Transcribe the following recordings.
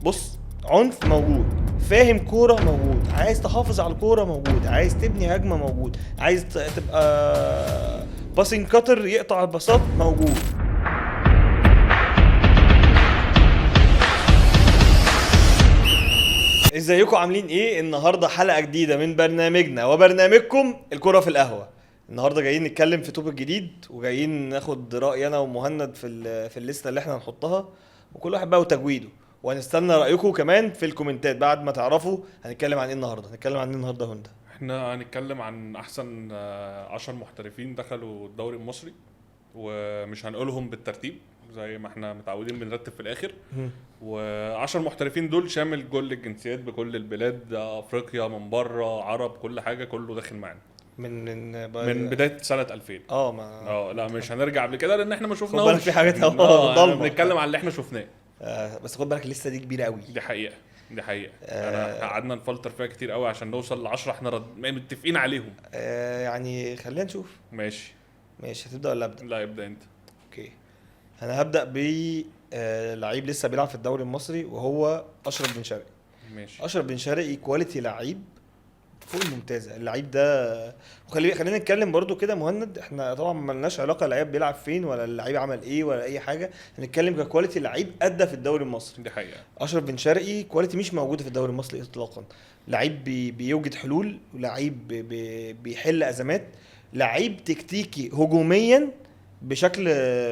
بص، عنف موجود، فاهم كورة موجود، عايز تحافظ على الكورة موجود، عايز تبني هجمة موجود، عايز تبقى passing cutter يقطع الباصات موجود. ازيكم عاملين ايه؟ النهارده حلقة جديدة من برنامجنا وبرنامجكم الكره في القهوة. النهارده جايين نتكلم في topic جديد، وجايين ناخد راي انا ومهند في الليستة اللي احنا هنحطها، وكل واحد بقى وتجويده، وهنستنى رايكم كمان في الكومنتات بعد ما تعرفوا هنتكلم عن ايه النهارده. هنتكلم عن ايه النهارده هندا؟ احنا هنتكلم عن احسن 10 محترفين دخلوا الدوري المصري، ومش هنقولهم بالترتيب زي ما احنا متعودين بنرتب في الاخر. و10 محترفين دول شامل كل الجنسيات بكل البلاد، افريقيا من بره، عرب، كل حاجة، كله داخل معانا من بداية سنة 2000. ما لا مش هنرجع قبل كده لان احنا ما شفناهوش. خد بالك في حاجات ضلمة، بنتكلم على اللي احنا شفناه. بس خد بالك الليستة دي كبيرة قوي. دي حقيقة، دي حقيقة. انا قعدنا نفلتر فيها كتير قوي عشان نوصل ل 10 احنا متفقين عليهم. يعني خلينا نشوف. ماشي، هتبدا ولا ابدا؟ لا ابدا انت. okay، انا هبدا ب لعيب لسه بيلعب في الدوري المصري، وهو اشرف بن شرقي. ماشي، اشرف بن شرقي quality لعيب فوق الممتازة. اللعيب ده، وخلينا نتكلم برضو كده مهند، احنا طبعا ما لناش علاقة اللعيب بيلعب فين ولا اللعيب عمل ايه ولا اي حاجة، هنتكلم ك quality لعيب ادى في الدوري المصري. دي حقيقة. اشرف بن شرقي quality مش موجودة في الدوري المصري اطلاقا. لعيب بيوجد حلول، ولعيب بيحل ازمات، لعيب تكتيكي هجوميا بشكل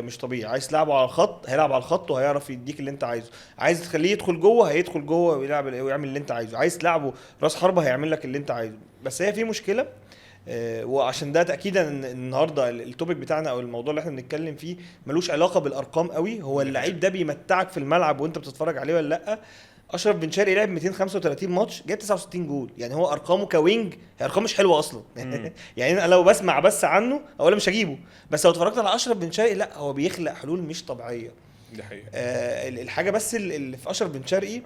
مش طبيعي. عايز تلعبه على الخط هيلعب على الخط وهيعرف يديك اللي انت عايزه، عايز تخليه يدخل جوه هيدخل جوه ويلعب ويعمل اللي انت عايزه، عايز تلعبه راس حربه هيعمل لك اللي انت عايزه. بس هي في مشكلة، وعشان ده تاكيدا ان النهارده ال topic بتاعنا او الموضوع اللي احنا بنتكلم فيه ملوش علاقة بالارقام قوي، هو اللعيب ده بيمتعك في الملعب وانت بتتفرج عليه ولا لا. اشرف بن شرقي لعب 235 ماتش، جاب 69 جول. يعني هو ارقامه ك wing هي ارقام مش حلوة اصلا. يعني انا لو بسمع بس عنه اولا مش هجيبه، بس لو اتفرجت على اشرف بن شرقي لا، هو بيخلق حلول مش طبيعية. دي حقيقة. الحاجة بس اللي في اشرف بن شرقي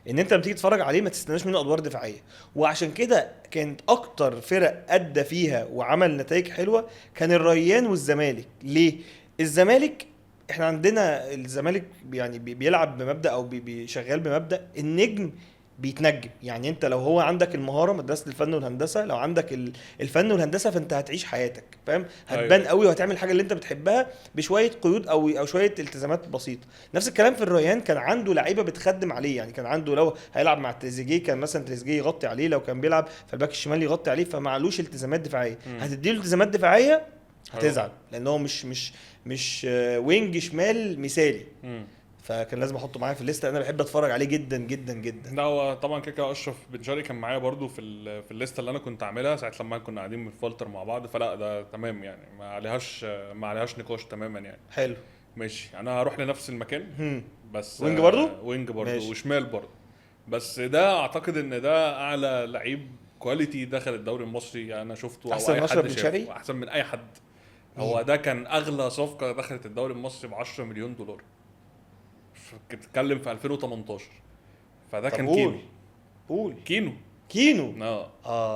ان انت لما تيجي تتفرج عليه ما تستناش منه ادوار دفاعية، وعشان كده كانت اكتر فرق ادى فيها وعمل نتائج حلوة كان الريان والزمالك. ليه؟ الزمالك احنا عندنا الزمالك يعني بيلعب بمبدا او بيشغال بمبدا النجم بيتنجم. يعني انت لو هو عندك المهارة، مدرسه الفن والهندسة، لو عندك الفن والهندسة فانت هتعيش حياتك، فاهم؟ هتبان قوي وهتعمل الحاجة اللي انت بتحبها بشوية قيود او شوية التزامات بسيطة. نفس الكلام في الريان، كان عنده لعيبة بتخدم عليه. يعني كان عنده لو هيلعب مع تريزيجيه كان مثلا تريزيجيه يغطي عليه، لو كان بيلعب في الباك الشمال يغطي عليه، فمعلوش التزامات دفاعية. هتديله التزامات دفاعية هتزعل، لان هو مش wing شمال مثالي. فكان لازم احطه معايا في الليستة، انا بحب اتفرج عليه جدا جدا جدا. لا هو طبعا كده اشرف بن شرقي كان معايا برضو في الليستة اللي انا كنت عاملها ساعة لما كنا قاعدين بنفلتر مع بعض، فلا ده تمام يعني، ما عليهاش نقاش تماما يعني. حلو، ماشي. انا هروح لنفس المكان بس wing برضو، wing برضو وشمال برضو، بس ده اعتقد ان ده اعلى لعيب quality دخل الدوري المصري انا شفته، احسن من اشرف بن شرقي، احسن من اي حد. هو ده كان اغلى صفقة دخلت الدوري المصري ب 10 مليون دولار، بتتكلم في 2018. فده كان كينو. قول كينو.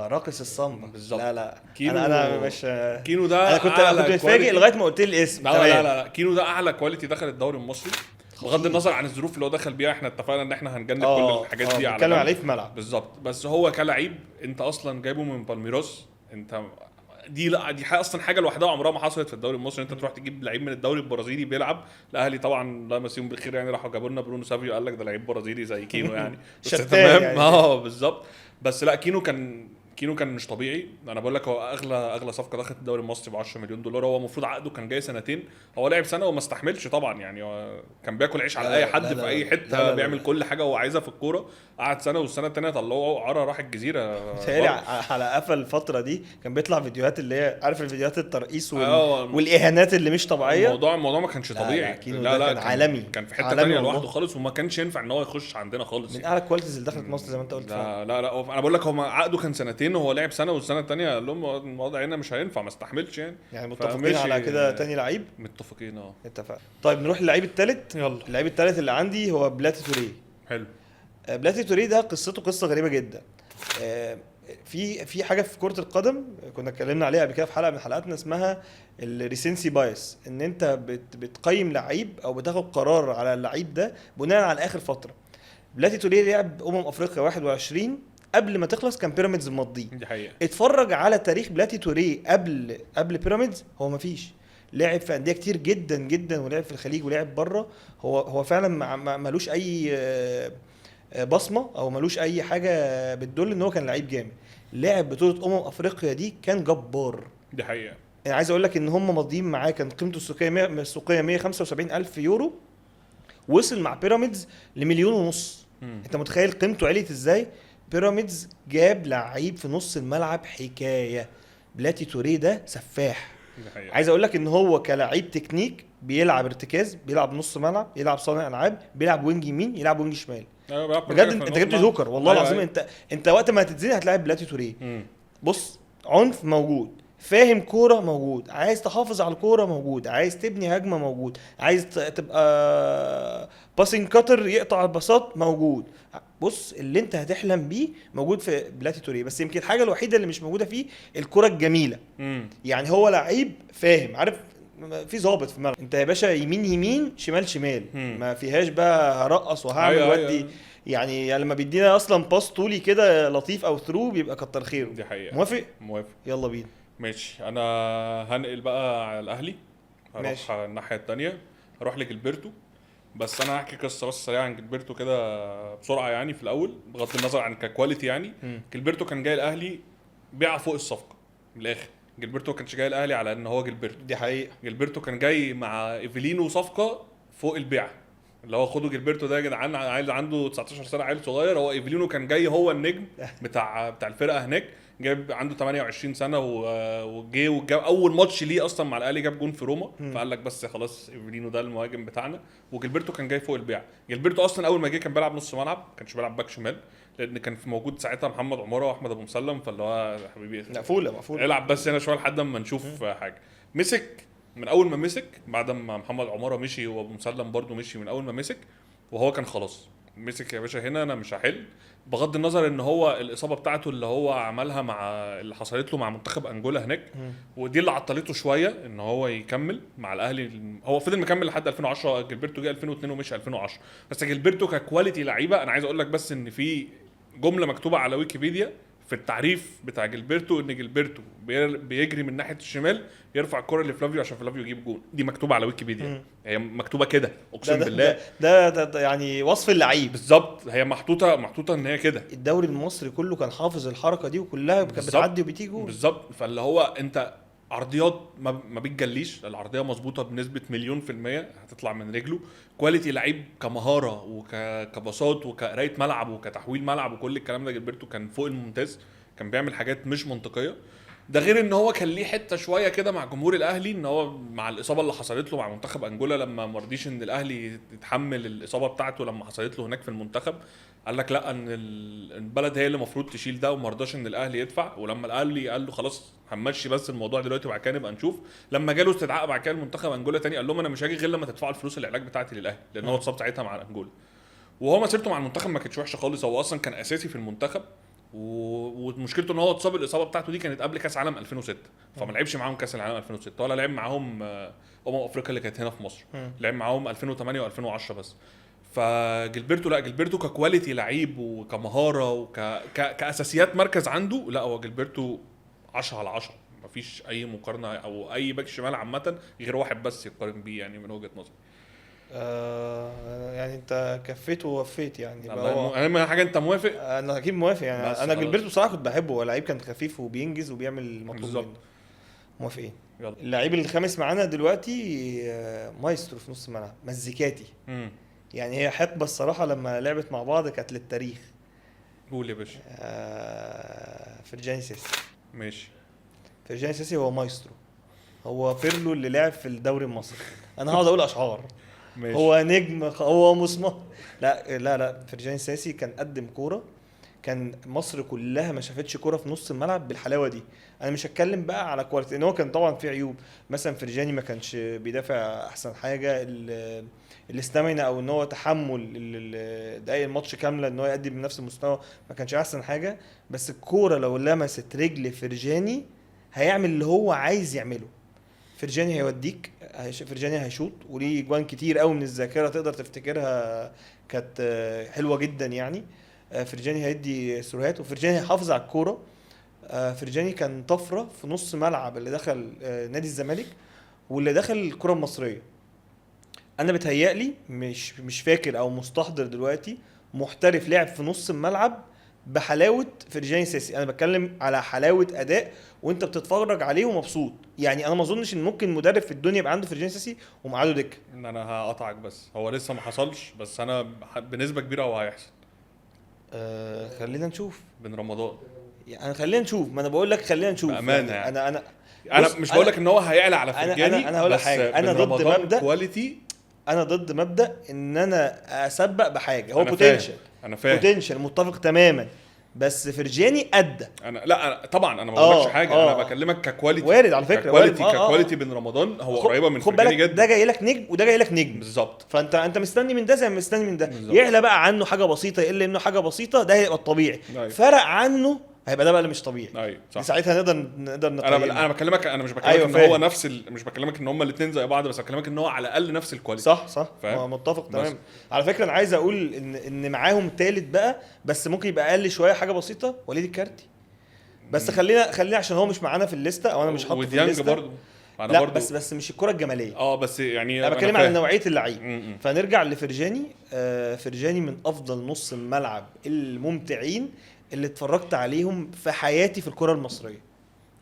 راقص الصمبا بالظبط. لا كينو. انا مش كينو ده، انا كنت متفاجئ لغاية ما قلت لي الاسم. لا لا لا، كينو ده اعلى quality دخل الدوري المصري بغض النظر عن الظروف اللي هو دخل بيها. احنا اتفقنا ان احنا هنجنب كل الحاجات دي، على نتكلم عليه في ملعب بالظبط. بس هو كلاعب انت اصلا جايبه من بالميروس، انت دي لا دي اصلا حاجة لوحدها عمرها ما حصلت في الدوري المصري. انت تروح تجيب لعيب من الدوري البرازيلي بيلعب الاهلي، طبعا الله يمسيهم بالخير يعني، راحوا جابوا لنا برونو سافيو، قال لك ده لعيب برازيلي زي كينو يعني. بس تمام يعني. بالظبط. بس لا كينو كان مش طبيعي. انا بقول لك هو اغلى صفقة دخلت الدوري المصري ب 10 مليون دولار. هو المفروض عقده كان جاي سنتين، هو لعب سنة وما استحملش طبعا يعني، هو كان بياكل عيش على اي حد في اي حتة، لا بيعمل كل حاجة هو عايزها في الكورة. قعد سنة، والسنة الثانية طلعوه عرى راح الجزيرة. متهيألي على قفا الفترة دي كان بيطلع فيديوهات اللي هي عارف الفيديوهات الترقيص والاهانات اللي مش طبيعية. الموضوع ما كانش طبيعي. لا كان عالمي، كان في حتة ثانية لوحده خالص، وما كانش ينفع ان هو يخش عندنا خالص. من اعلى qualities اللي دخلت مصر زي ما انت قلت. لا لا لا، انا بقول لك هو عقده كان سنتين، هو لعب سنة، والسنة الثانية قال لهم الوضع هنا مش هينفع، ما استحملش يعني. يعني متفقين على كده تاني لعيب؟ متفقين. اتفق. طيب نروح للعيب الثالث. يلا. اللعيب الثالث اللي عندي هو بلاتي توريه. حلو. بلاتي توريه ده قصته قصة غريبة جدا. في حاجة في كره القدم كنا اتكلمنا عليها قبل كده في حلقة من حلقاتنا اسمها ال recency bias، ان انت بتقيم لعيب او بتاخد قرار على اللعيب ده بناء على اخر فترة. بلاتي توريه لعب افريقيا 21 قبل ما تخلص كان بيراميدز مضيه. دي حقيقة. اتفرج على تاريخ بلاتي توريه قبل بيراميدز، هو ما فيش، لعب في اندية كتير جدا جدا، ولعب في الخليج ولعب بره. هو فعلا ملوش اي بصمة او ملوش اي حاجة بتدل ان هو كان لعيب جامد. لعب بطوله افريقيا دي كان جبار. دي حقيقة. يعني عايز اقول لك ان هم ماضيين معاه كان قيمته السوقية 175,000 يورو، وصل مع بيراميدز ل1.5 مليون. انت متخيل قيمته عليت ازاي؟ بيراميدز جاب لعيب في نص الملعب حكاية. بلاتي توريه ده سفاح. عايز اقول لك ان هو كلاعب تكنيك بيلعب ارتكاز، بيلعب نص ملعب، يلعب صانع العاب، بيلعب wing يمين، يلعب wing شمال. بجد انت جبت جوكر والله العظيم. انت وقت ما هتتزنق هتلاعب بلاتي توريه. بص، عنف موجود، فاهم كورة موجود، عايز تحافظ على الكورة موجود، عايز تبني هجمة موجود، عايز تبقى passing cutter يقطع الباصات موجود. بص، اللي انت هتحلم بيه موجود في بلاتي توريه. بس يمكن الحاجة الوحيدة اللي مش موجودة فيه الكورة الجميلة. يعني هو لعيب فاهم، عارف، في ظابط في الملعب. انت يا باشا يمين يمين شمال شمال، ما فيهاش بقى هرقص وهعمل ودي. يعني لما بيدينا اصلا pass طولي كده لطيف او through بيبقى كتر خيره. دي حقيقة. موافق؟ موافق. يلا بينا. ماشي، انا هنقل بقى على الاهلي، هروح الناحية الثانية، هروح لجilberto. بس انا هحكي قصة بس سريعة عن جilberto كده بسرعة، يعني في الاول بغض النظر عن ك quality. يعني جilberto كان جاي الاهلي بيع فوق الصفقة من الاخر. جilberto ما كانش جاي الاهلي على ان هو جilberto. دي حقيقة. جilberto كان جاي مع ايفيلينو صفقة فوق البيع، اللي هو خدوا جilberto ده يا جدعان، عيل عنده 19 سنة، عيل صغير. هو ايفيلينو كان جاي هو النجم بتاع الفرقة هناك، جاب عنده 28 سنة وجه وجاب اول ماتش ليه اصلا مع الاهلي جاب جون في روما. فقال لك بس خلاص ايفيلينو ده المهاجم بتاعنا. وجilberto كان جاي فوق البيع. جilberto اصلا اول ما جه كان بيلعب نص ملعب، ما كانش بيلعب باك شمال، لان كان في موجود ساعتها محمد عمارة واحمد ابو مسلم. فاللي هو حبيبي مقفولة العب بس هنا شوية لحد ما نشوف حاجة. مسك من اول ما مسك، بعد ما محمد عمارة مشي وابو مسلم برده مشي، من اول ما مسك وهو كان خلاص مسك يا باشا هنا انا مش هحل. بغض النظر ان هو الاصابة بتاعته اللي هو عملها مع اللي حصلت له مع منتخب انجولا هناك، ودي اللي عطلته شوية ان هو يكمل مع الاهلي. هو فضل مكمل لحد 2010. جilberto جه 2002 ومشي 2010. بس جilberto ك quality لعيبة، انا عايز اقول لك بس ان في جملة مكتوبة على ويكيبيديا في التعريف بتاع جilberto ان جilberto بيجري من ناحية الشمال يرفع الكره لفلافيو عشان فلافيو يجيب جون. دي مكتوبة على ويكيبيديا، هي مكتوبة كده اقسم بالله. ده يعني وصف اللعيب بالظبط، هي محطوطة ان هي كده. الدوري المصري كله كان حافظ الحركة دي وكلها كانت بتعدي وبتيجي جون بالظبط. فاللي هو انت عرضيات ما بتجليش، العرضية مظبوطة بنسبة 100% هتطلع من رجله. quality لعيب كمهاره وكباصات وكقرايه ملعب وكتحويل ملعب وكل الكلام ده، جilberto كان فوق الممتاز، كان بيعمل حاجات مش منطقية. ده غير ان هو كان ليه حتة شوية كده مع جمهور الاهلي، ان هو مع الاصابة اللي حصلت له مع منتخب انجولا لما ما رضيش ان الاهلي يتحمل الاصابة بتاعته لما حصلت له هناك في المنتخب، قال لك لا ان البلد هي اللي المفروض تشيل ده، وما رضاش ان الاهلي يدفع. ولما الاهلي قال له خلاص هنمشي بس الموضوع دلوقتي وبعد كده نبقى نشوف، لما جاله استدعاء بعد كده المنتخب انجولا تاني قال لهم انا مش هاجي غير لما تدفعوا الفلوس العلاج بتاعتي للاهلي، لان هو اتصاب ساعتها مع انجولا. وهو مسيرته مع المنتخب ما كانتش وحشة خالص، هو اصلا كان اساسي في المنتخب، ومشكلته ان هو اتصاب الاصابة بتاعته دي كانت قبل كاس عالم 2006، فما لعبش معاهم كاس العالم 2006 ولا لعب معاهم افريقيا اللي كانت هنا في مصر، لعب معاهم 2008 و2010 بس. فجilberto لا، جilberto ك quality لعيب وكمهاره وكاساسيات مركز عنده، لا هو جilberto 10/10، مفيش اي مقارنة او اي باك شمال عامة غير واحد بس يقارن بيه يعني من وجهه نظري. يعني انت كفيت ووفيت يعني. اهم حاجة انت موافق؟ انا اكيد موافق يعني. انا جilberto بصراحة كنت بحبه، هو لعيب كان خفيف وبينجز وبيعمل المطلوب منه. موافقين. اللعيب الخامس معانا دلوقتي مايسترو في نص الملعب، مزيكاتي. يعني هي حقبة الصراحة لما لعبت مع بعض كانت للتاريخ. قول يا باشا. فرجاني ساسي. ماشي. فرجاني ساسي هو مايسترو، هو بيرلو اللي لعب في الدوري المصري. انا هقعد اقول اشعار. ماشي. هو نجم، هو مسمار. لا لا لا، فرجاني ساسي كان قدم كورة، كان مصر كلها ما شافتش كورة في نص الملعب بالحلاوه دي. انا مش هتكلم بقى على quality، ان هو كان طبعا في عيوب، مثلا فرجاني ما كانش بيدافع احسن حاجة، ال stamina او ان هو تحمل دقايق الماتش كاملة ان هو يقدم بنفس المستوى ما كانش احسن حاجة، بس الكورة لو لمست رجل فرجاني هيعمل اللي هو عايز يعمله. فرجاني هيوديك، فرجاني هيشوط، وليه جوان كتير قوي من الذاكرة تقدر تفتكرها كانت حلوة جدا يعني. فرجاني هيدي سروهات، وفرجاني هيحافظ على الكورة. فرجاني كان طفرة في نص ملعب اللي دخل نادي الزمالك واللي دخل الكره المصرية. انا بتهيألي مش فاكر او مستحضر دلوقتي محترف لعب في نص الملعب بحلاوه فرجاني ساسي. انا بتكلم على حلاوة اداء وانت بتتفرج عليه ومبسوط يعني. انا ما اظنش ان ممكن مدرب في الدنيا يبقى عنده فرجاني ساسي ومعاده دكه. ان انا هقطعك، بس هو لسه ما حصلش، بس انا بنسبة كبيرة هو هيحصل. خلينا نشوف بن رمضان يعني، خلينا نشوف. ما انا بقول لك خلينا نشوف بامانه يعني. انا مش بقول لك ان هو هيعلى على فرجاني، انا هقول لك حاجة. انا ضد مبدا quality، انا ضد مبدا ان انا اسبق بحاجة. هو potential، انا فاهم potential، متفق تماما، بس فرجاني ادى. انا لا أنا طبعا انا ما بقولكش حاجة، انا بكلمك ك quality. وارد على فكرة، quality ك quality بن رمضان هو قريبه من فرجاني جدا. ده جاي لك نجم وده جاي لك نجم بالظبط، فانت مستني من ده زي ما مستني من ده. يعلى بقى عنه حاجة بسيطة، يقل منه حاجة بسيطة، ده هيبقى الطبيعي. فرق عنه هيبقى ده بقى اللي مش طبيعي. ايوه صح، ساعتها نقدر نقيم. انا بكلمك، انا مش بكلمك ان هو نفس مش بكلمك ان هما الاثنين زي بعض، بس بكلمك ان هو على الاقل نفس ال quality. صح، متفق تمام. على فكرة انا عايز اقول ان معاهم ثالث بقى، بس ممكن يبقى اقل شوية حاجة بسيطة، وليد الكارتي. بس خلينا عشان هو مش معانا في الليستة، او انا مش حاطه في الليستة برضه. لا برضو. بس مش الكره الجمالية، بس يعني انا بتكلم على نوعية اللعيب. فنرجع لفرجاني. فرجاني من افضل نص الملعب الممتعين اللي اتفرجت عليهم في حياتي في الكره المصرية.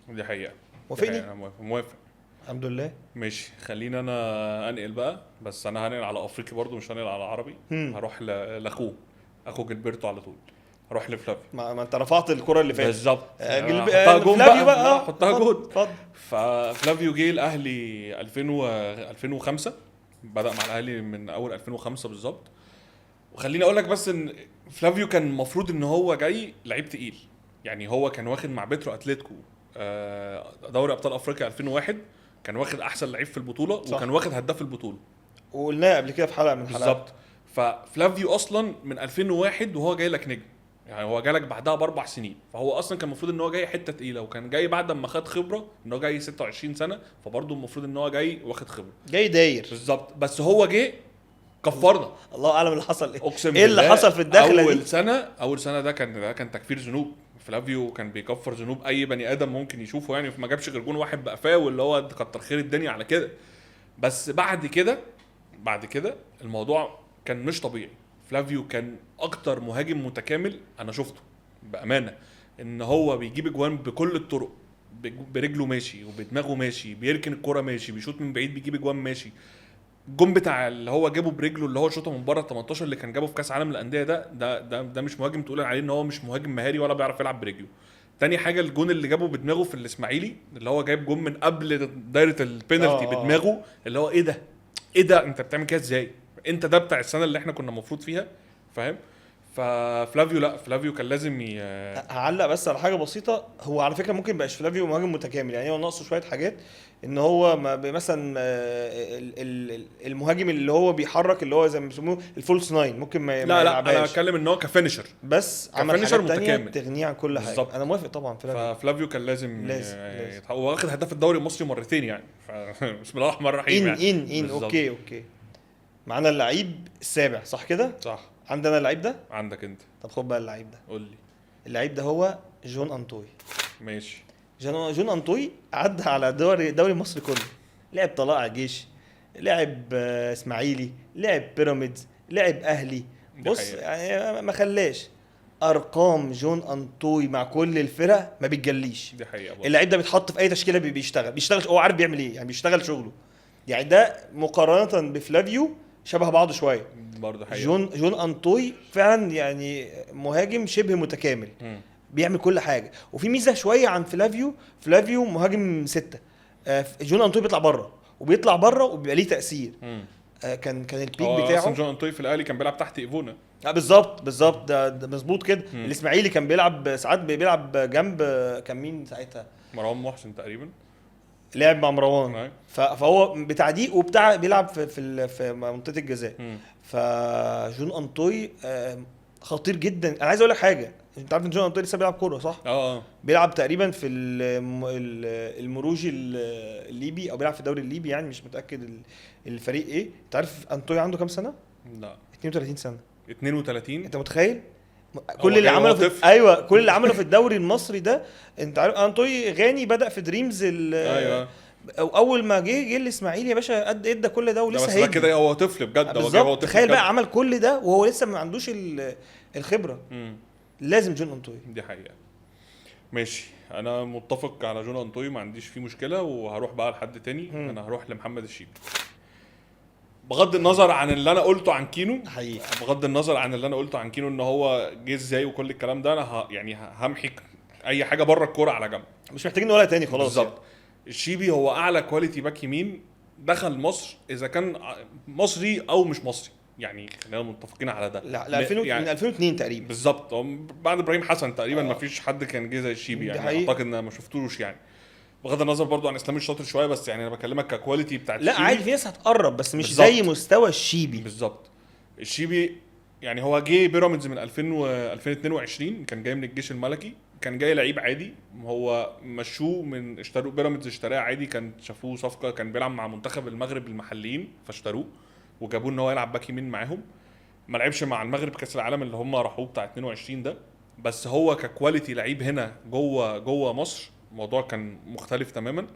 دي حقيقة. موافقني؟ انا موافق الحمد لله. ماشي، خلينا انا انقل بقى، بس انا هنقل على افريقي برضو، مش هنقل على عربي. هروح لاخوه، اخو جilberto على طول. هروح لفلافيو. ما انت رفعت الكره اللي فاتت بالظبط. فلافيو بقى حطها جول. اتفضل. ففلافيو جه الاهلي 2005، بدا مع الاهلي من اول 2005 بالظبط. وخليني اقول لك بس ان فلافيو كان المفروض ان هو جاي لعيب تقيل يعني. هو كان واخد مع بيترو اتلتيكو دوري ابطال افريقيا 2001، كان واخد احسن لعيب في البطولة، صح. وكان واخد هداف البطولة، وقلناها قبل كده في حلقة من الحلقات بالظبط. ففلافيو اصلا من 2001 وهو جاي لك نجم يعني، هو جالك بعدها ب4 سنين، فهو اصلا كان المفروض ان هو جاي حتة تقيلة، وكان جاي بعد ما خد خبره ان هو جاي 26 سنة، فبرضه المفروض ان هو جاي واخد خبره، جاي داير بالظبط. بس هو جه كفرنا، الله اعلم اللي حصل ايه، اقسم ايه اللي حصل في الدخلة دي. اول سنة ده كان تكفير ذنوب. فلافيو كان بيكفر ذنوب اي بني ادم ممكن يشوفه يعني، فما جابش غير جون واحد بقفاه، واللي هو كتر خير الدنيا على كده. بس بعد كده الموضوع كان مش طبيعي. فلافيو كان اكتر مهاجم متكامل انا شفته بامانه، ان هو بيجيب اجوان بكل الطرق، برجله ماشي، وبدماغه ماشي، بيركن الكره ماشي، بيشوط من بعيد بيجيب اجوان ماشي. الجون بتاع اللي هو جابه برجله، اللي هو شوطه من بره 18 اللي كان جابه في كاس عالم الاندية، ده مش مهاجم تقول عليه ان هو مش مهاجم مهاري ولا بيعرف يلعب برجله. تاني حاجة الجون اللي جابه بدماغه في الاسماعيلي، اللي هو جايب جون من قبل دايرة البينالتي بدماغه، اللي هو ايه ده انت بتعمل كده ازاي؟ انت ده بتاع السنة اللي احنا كنا المفروض فيها، فاهم؟ ففلافيو لا، فلافيو كان لازم هعلق بس على حاجة بسيطة. هو على فكرة ممكن يبقاش فلافيو مهاجم متكامل يعني، هو ناقصه شوية حاجات، ان هو ما مثلا المهاجم اللي هو بيحرك، اللي هو زي ما بيسموه ال false nine، ممكن ما لا لا، انا بتكلم ان هو ك finisher، بس عمل حاجات تانية تغنيه عن كل حاجة. بالزبط. انا موافق طبعا. ففلافيو كان لازم هو واخد هداف الدوري المصري مرتين يعني، بسم الله الرحمن الرحيم يعني. ان okay معانا اللعيب السابع صح كده؟ صح. عندنا اللعيب ده؟ عندك انت. طب خد بقى اللعيب ده، قول لي. اللعيب ده هو جون انطوي. ماشي. جون انطوي عدى على دوري مصر كله، لعب طلائع جيش، لعب اسماعيلي، لعب بيراميدز، لعب اهلي. بص يعني ما خلاش ارقام جون انطوي مع كل الفرق ما بتجليش. دي حقيقة. اللعيب ده بيتحط في اي تشكيله بيشتغل، هو عارف بيعمل ايه يعني، بيشتغل شغله يعني. ده مقارنة بفلافيو شبه بعض شوية برضه. حقيقة جون انطوي فعلا يعني مهاجم شبه متكامل، بيعمل كل حاجة. وفي ميزة شوية عن فلافيو، فلافيو مهاجم 6، جون انطوي بيطلع بره، وبيطلع بره وبيبقى ليه تاثير. كان ال peak بتاعه اصلا جون انطوي في الاهلي كان بيلعب تحت ايفونا. بالظبط ده مظبوط كده. الاسماعيلي كان بيلعب ساعات، بيلعب جنب كان مين ساعتها؟ مروان محسن تقريبا، لعب مع مروان. فهو بتاع دي وبتاع بيلعب في في منطقة الجزاء. فجون انطوي خطير جدا. انا عايز اقول لك حاجة، انت عارف ان جون انطوي لسه بيلعب كورة صح؟ اه بيلعب تقريبا في المروجي الليبي، او بيلعب في الدوري الليبي يعني، مش متاكد الفريق ايه. انت عارف انطوي عنده كام سنة؟ لا 32 سنة. 32؟ انت متخيل؟ كل اللي عمله في ايوه كل اللي عمله في الدوري المصري ده. انت عارف انطوي غاني بدا في دريمز ايوه، اول ما جه الاسماعيلي يا باشا قد ادى كل ده ولسه هيدي كده، هو طفل بجد. هو تخيل بقى عمل كل ده وهو لسه ما عندوش الخبرة. لازم جون انطوي، دي حقيقة. ماشي، انا متفق على جون انطوي، ما عنديش فيه مشكلة. وهروح بقى لحد تاني. انا هروح لمحمد الشيبي، بغض النظر عن اللي انا قلته عن كينو حقيقي، بغض النظر عن اللي انا قلته عن كينو ان هو جه ازاي وكل الكلام ده، انا يعني همحي اي حاجة بره الكورة على جنب، مش محتاجين نقولها تاني خلاص. بالظبط يعني. الشيبي هو اعلى quality back يمين دخل مصر، اذا كان مصري او مش مصري، يعني خلينا متفقين على ده. لا لا يعني من 2002 تقريبا بالظبط، بعد ابراهيم حسن تقريبا ما فيش حد كان جه زي الشيبي يعني، اعتقد ان ما شفتوش يعني. بغض النظر برضو عن اسلام الشاطر شوية، بس يعني انا بكلمك ك quality بتاعت لا عادي في ناس هتقرب بس مش بالزبط. زي مستوى الشيبي بالظبط. الشيبي يعني هو جه بيراميدز من 2022، كان جاي من الجيش الملكي، كان جاي لعيب عادي، هو مشوه من اشتروه بيراميدز، اشتراه عادي، كان شافوه صفقة، كان بيلعب مع منتخب المغرب المحليين فاشتروه وجابوه ان هو يلعب back يمين معاهم. ما لعبش مع المغرب كاس العالم اللي هم راحوه بتاع 22 ده، بس هو ك quality لعيب هنا جوه مصر الموضوع كان مختلف تماما.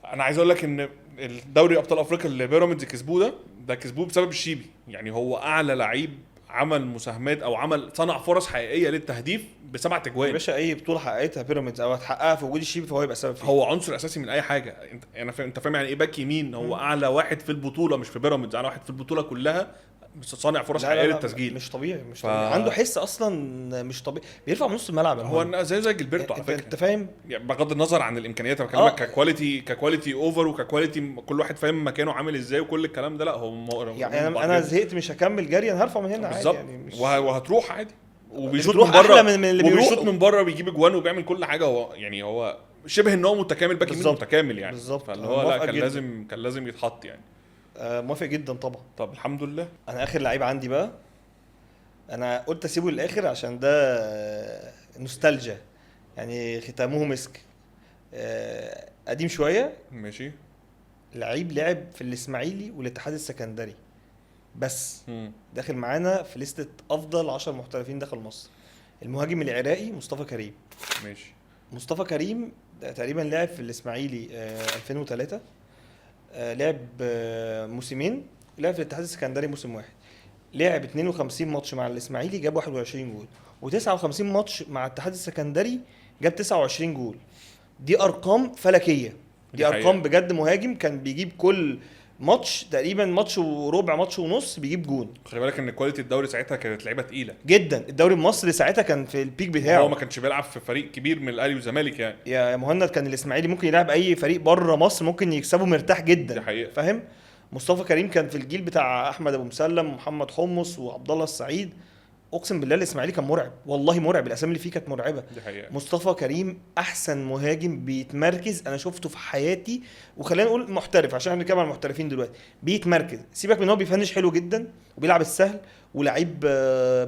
انا عايز اقول لك ان الدوري ابطال افريقيا اللي بيراميدز كسبوه ده كسبوه بسبب الشيبي، يعني هو اعلى لعيب عمل مساهمات او عمل صنع فرص حقيقية للتهديف ب7 اجوان يا باشا. اي بطوله حققتها بيراميدز او هتحققها في وجود الشيبي فهو يبقى سبب فيه. هو عنصر اساسي من اي حاجة. انت انت فاهم يعني ايه back يمين؟ هو اعلى واحد في البطولة، مش في بيراميدز، اعلى واحد في البطولة كلها صانع فرص حقيقية للتسجيل. مش طبيعي، مش طبيعي. عنده حس اصلا مش طبيعي، بيرفع من نص الملعب. هو زي جilberto على فكرة، انت فاهم يعني، بغض النظر عن الامكانيات، انا بكلمك ك quality، ك quality over وك quality كل واحد فاهم مكانه عامل ازاي وكل الكلام ده. لا هو يعني انا زهقت، مش هكمل جري، انا هرفع من هنا عادي يعني، مش وهتروح عادي. وبيشوط من بره، من اللي بيشوط من بره، بيجيب اجوان وبيعمل كل حاجة. هو يعني هو شبه ان هو متكامل، back يمين متكامل يعني. فاللي هو لا كان لازم يتحط يعني. موافق جدا طبعا. طب الحمد لله. انا اخر لعيب عندي بقى، انا قلت اسيبه للاخر عشان ده نوستالجيا يعني، ختامه مسك. قديم شوية ماشي. لعيب لعب في الاسماعيلي والاتحاد السكندري بس، داخل معانا في لستة افضل 10 محترفين دخل مصر، المهاجم العراقي مصطفى كريم. ماشي. مصطفى كريم تقريبا لعب في الاسماعيلي 2003، لعب موسمين، لعب في الاتحاد السكندري موسم واحد، لعب 52 ماتش مع الاسماعيلي جاب 21 جول، و59 ماتش مع الاتحاد السكندري جاب 29 جول. دي ارقام فلكيه، دي ارقام بجد. مهاجم كان بيجيب كل ماتش تقريبا ماتش وربع، ماتش ونص بيجيب جون. خلي بالك ان quality الدوري ساعتها كانت لعيبة تقيلة جدا. الدوري المصري ساعتها كان في ال peak بتاعه، هو ما كانش بيلعب في فريق كبير من الاهلي والزمالك يعني يا مهند. كان الاسماعيلي ممكن يلعب اي فريق بره مصر ممكن يكسبه مرتاح جدا. دي حقيقة. فاهم؟ مصطفى كريم كان في الجيل بتاع احمد ابو مسلم ومحمد حمص وعبد الله السعيد. اقسم بالله الاسماعيلي كان مرعب، والله مرعب، الاسامي اللي فيه كانت مرعبة. دي حقيقة. مصطفى كريم احسن مهاجم بيتمركز انا شفته في حياتي، وخلينا نقول محترف عشان احنا بنتكلم عن المحترفين دلوقتي. بيتمركز، سيبك من ان هو بيفنش حلو جدا وبيلعب السهل، ولعيب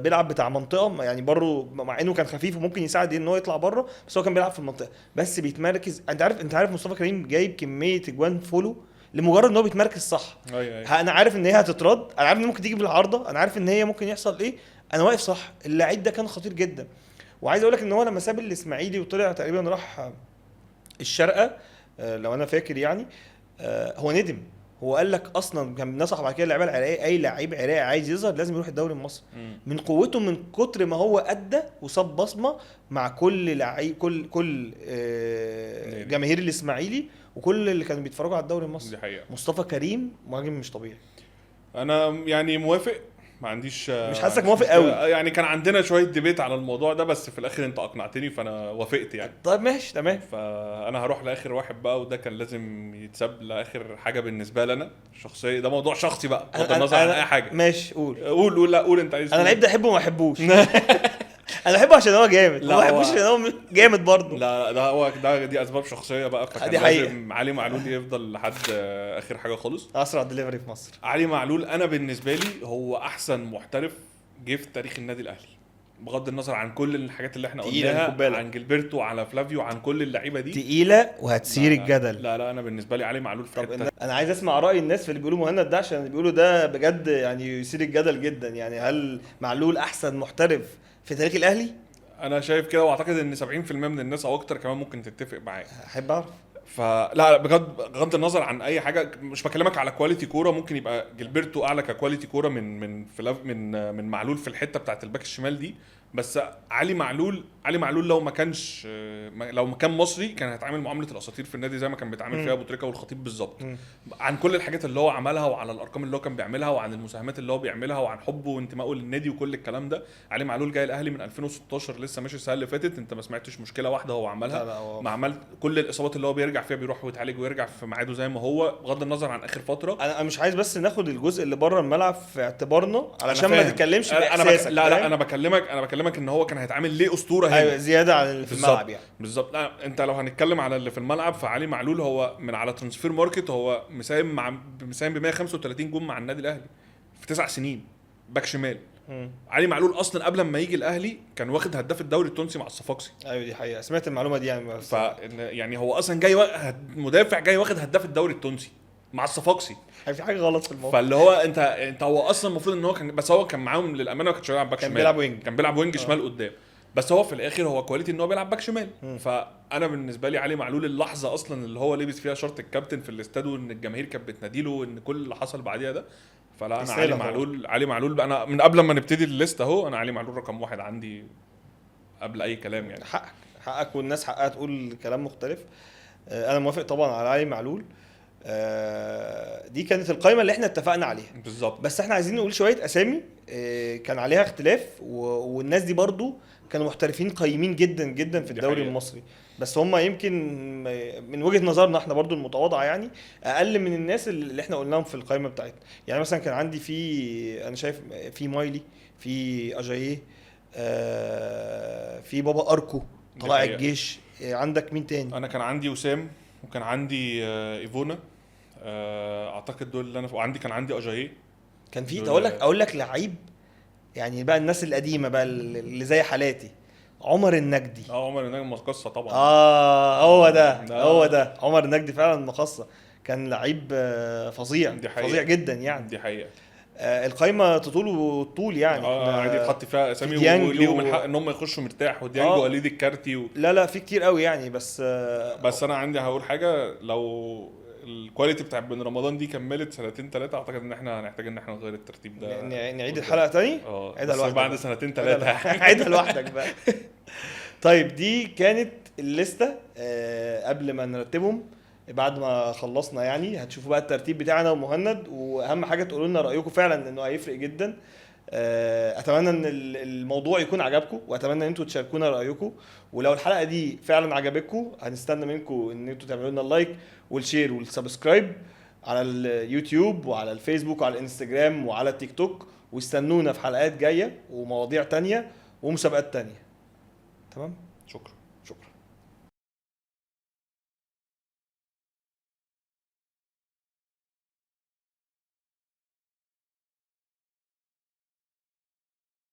بيلعب بتاع منطقة يعني بره، مع انه كان خفيف وممكن يساعد ان هو يطلع بره، بس هو كان بيلعب في المنطقة بس بيتمركز. انت عارف مصطفى كريم جايب كمية اجوان follow لمجرد ان هو بيتمركز صح. أيوة. انا عارف ان هي هتترد، انا عارف ان ممكن تيجي بالعارضه، انا عارف ان هي ممكن يحصل ايه، انا واقف صح. اللعيب ده كان خطير جدا. وعايز اقول لك ان هو لما ساب الاسماعيلي وطلع تقريبا راح الشارقة لو انا فاكر يعني، هو ندم. هو قال لك اصلا كان بنصح بعد كده اللعيبة العراقية، اي لعيب عراقي عايز يظهر لازم يروح الدوري المصري. من قوته، من كتر ما هو ادى وصاب بصمة مع كل لعيب، كل جماهير الاسماعيلي وكل اللي كانوا بيتفرجوا على الدوري المصري. مصطفى كريم مهاجم مش طبيعي. انا يعني موافق، ما عنديش، مش حاسك موافق قوي يعني. كان عندنا شوية debate على الموضوع ده، بس في الاخر انت اقنعتني فانا وافقت يعني. طيب ماشي تمام. فانا هروح لاخر واحد بقى، وده كان لازم يتساب لاخر حاجة بالنسبة لنا شخصية، ده موضوع شخصي بقى بغض النظر عن اي حاجة. ماشي قول قول. لا قول انت عايز. انا لعيب ده احبه وما احبوش. انا بحبه عشان هو جامد، ما بحبوش عشان هو جامد برضه. لا ده هو ده، دي اسباب شخصية بقى، فكان لازم علي معلول يفضل لحد اخر حاجة خالص. اسرع دليفري في مصر. علي معلول انا بالنسبة لي هو احسن محترف جه في تاريخ النادي الاهلي، بغض النظر عن كل الحاجات اللي احنا قلناها عن جilberto، على فلافيو، عن كل اللعيبة دي تقيلة وهتثير الجدل. لا لا انا بالنسبة لي علي معلول في حتة. انا عايز اسمع راي الناس في اللي بيقولوا مهند ده، عشان اللي بيقولوا ده بجد يعني يثير الجدل جدا. يعني هل معلول احسن محترف في تاريخ الاهلي؟ انا شايف كده، واعتقد ان 70% من الناس او اكتر كمان ممكن تتفق معايا. احب اعرف. فلا لا بجد، بغض النظر عن اي حاجة، مش بكلمك على quality كورة، ممكن يبقى جilberto اعلى ك quality كورة من من فلاف من من معلول في الحتة بتاعه ال back الشمال دي، بس علي معلول لو ما كانش، لو ما كان مصري كان هيتعامل معاملة الاساطير في النادي زي ما كان بيتعامل فيها ابو تريكه والخطيب بالظبط، عن كل الحاجات اللي هو عملها وعلى الارقام اللي هو كان بيعملها وعن المساهمات اللي هو بيعملها وعن حبه وانتمائه للنادي وكل الكلام ده. علي معلول جاي الاهلي من 2016 لسه ماشي السنة اللي فاتت، انت ما سمعتش مشكلة واحدة هو عملها، ما عمل كل الاصابات اللي هو بيرجع فيها بيروح ويتعالج ويرجع في ميعاده زي ما هو، بغض النظر عن اخر فترة. انا مش عايز بس ناخد الجزء اللي بره الملعب في اعتبارنا علشان ما تتكلمش باحساسك. لا لا انا بكلمك ان هو كان هيتعامل ليه اسطورة هنا. ايوه زيادة عن اللي في الملعب يعني. بالظبط. لا انت لو هنتكلم على اللي في الملعب فعلي معلول هو من على Transfermarkt هو مساهم ب 135 جون مع النادي الاهلي في 9 سنين back شمال. علي معلول اصلا قبل ما يجي الاهلي كان واخد هداف الدوري التونسي مع الصفاقسي. ايوه دي حقيقة، سمعت المعلومة دي يعني. ف يعني هو اصلا جاي مدافع جاي واخد هداف الدوري التونسي مع الصفاقسي، في حاجة غلط في الموضوع. فاللي هو انت هو اصلا المفروض ان هو كان، بس هو كان معاهم للامانة ما كانش بيلعب back شمال، كان بيلعب wing، كان بيلعب wing شمال قدام، بس هو في الاخر هو quality ان هو بيلعب back شمال. فانا بالنسبة لي علي معلول اللحظة اصلا اللي هو لبس فيها شرط الكابتن في الاستاد وان الجماهير كانت بتناديله وان كل اللي حصل بعديها ده، فلا انا علي معلول، علي معلول انا من قبل ما نبتدي ال list اهو انا علي معلول رقم 1 عندي قبل اي كلام يعني. حقك والناس حقها تقول كلام مختلف. انا موافق طبعا على علي معلول. دي كانت القائمة اللي احنا اتفقنا عليها بالظبط، بس احنا عايزين نقول شوية اسامي كان عليها اختلاف، والناس دي برضو كانوا محترفين قيمين جدا جدا في الدوري المصري، بس هم يمكن من وجهه نظرنا احنا برضو المتواضعة يعني اقل من الناس اللي احنا قلناهم في القائمة بتاعتنا. يعني مثلا كان عندي في، انا شايف في مايلي، في اجاييه، في بابا اركو طلع الجيش، عندك مين تاني؟ انا كان عندي وسام، وكان عندي ايفونا، اعتقد دول اللي انا وعندي كان عندي اجاييه، كان في اقول لك لعيب يعني بقى الناس القديمة بقى اللي زي حالاتي، عمر النجدي. عمر النجدي مقصة طبعا. هو ده، هو ده عمر النجدي فعلا مقصة، كان لعيب فظيع فظيع جدا يعني. دي حقيقة. القايمة تطول وطول يعني. عادي يتحط فيها اسامي وليهم الحق ان هم يخشوا مرتاح، وديانج وليد الكارتي لا في كتير قوي يعني. بس انا عندي هقول حاجة، لو ال quality بتاع بن رمضان دي كملت 2 3 اعتقد ان احنا هنحتاج ان احنا نغير الترتيب ده، نعيد الحلقة تاني. عيدها لوحدك بعد 2 3 عيدها لوحدك بقى. طيب دي كانت الليستة قبل ما نرتبهم، بعد ما خلصنا يعني هتشوفوا بقى الترتيب بتاعنا ومهند، واهم حاجة تقولوا لنا رايكم فعلا انه هيفرق جدا. اتمنى ان الموضوع يكون عجبكم، واتمنى ان انتوا تشاركونا رايكم، ولو الحلقة دي فعلا عجبتكم هنستنى منكم ان انتوا تعملوا لنا ال like وال share وال subscribe على اليوتيوب وعلى الفيسبوك وعلى الانستجرام وعلى التيك توك، واستنونا في حلقات جاية ومواضيع تانية ومسابقات تانية. تمام، شكرا.